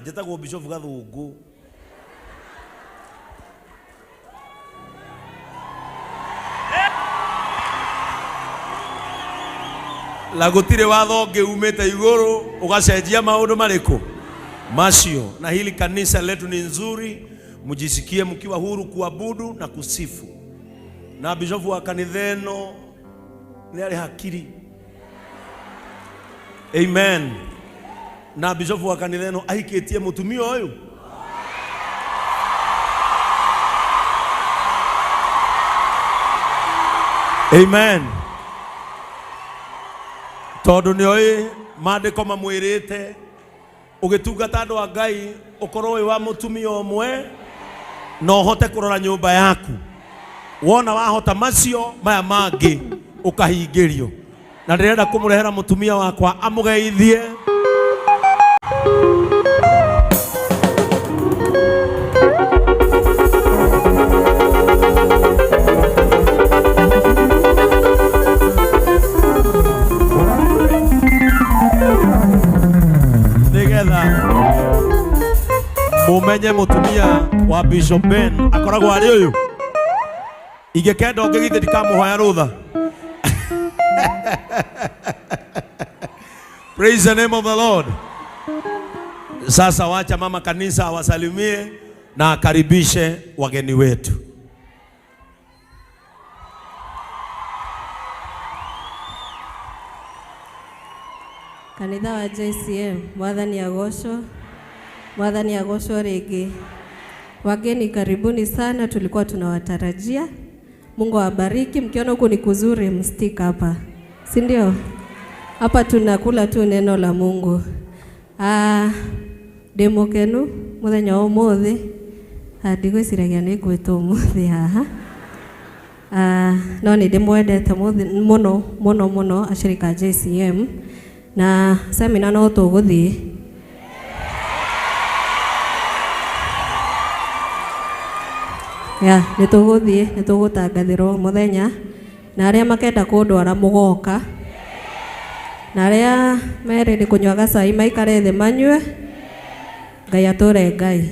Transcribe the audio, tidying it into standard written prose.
Njĩtagwo Bishop Gathũngũ. Na gũtirĩ watho ũngĩ umĩte igũrũ ũgacenjia maũndũ marĩkũ macio. Na hili kanisa letu ni nzuri, mjisikie mkiwa huru kuabudu na kusifu. Na bishofu wa kanitha ĩno nĩ arĩ hakiri. Amen. Na bishofu wa kanitha ĩno ahikĩtie mũtumia ũyũ. Amen. Tondũ nĩ oĩ maandĩko mamwĩrĩte ũgĩtungata andũ a Ngai ũkorwo wĩ wa mũtumia ũmwe na ũhote kũrora nyũmba yaku. Wona wahota macio maya mangĩ ũkahingĩrio. Na ndĩrenda kũmũrehera mũtumia wakwa amũgeithie. Nĩgetha mumenye mũtumia wa Bishop Ben akoragwo arĩ ũyũ. Ingĩkenda ũngĩ githĩ ndikamuhoya rũtha. Praise the name of the Lord. Sasa wacha mama kanisa awasalimie na akaribishe wageni wetu. Kanitha wa JCM, Mwathani agocwo, Mwathani agocwo rĩngĩ. Wageni karibuni sana, tulikuwa tunawatarajia. Mungu awabariki. Mkiona huku ni kuzuri, mstick hapa, si ndio? Hapa tunakula tu neno la Mungu. Ndĩ mũkenu mũthenya wa ũmũthĩ. Ndigwĩciragia nĩ ngwĩtwo ũmũthĩ haha. No nĩ ndĩmwendete mũno mũno mũno ashirika a JCM na semina no tũgũthiĩ. Ya, nĩ tũgũthiĩ, nĩ tũgũtangathĩrwo mũthenya na arĩa makenda kũndwara mũgoka na arĩa merĩ nĩ kũnyua gacai maikare thĩ manyue. Ngai atũre Ngai.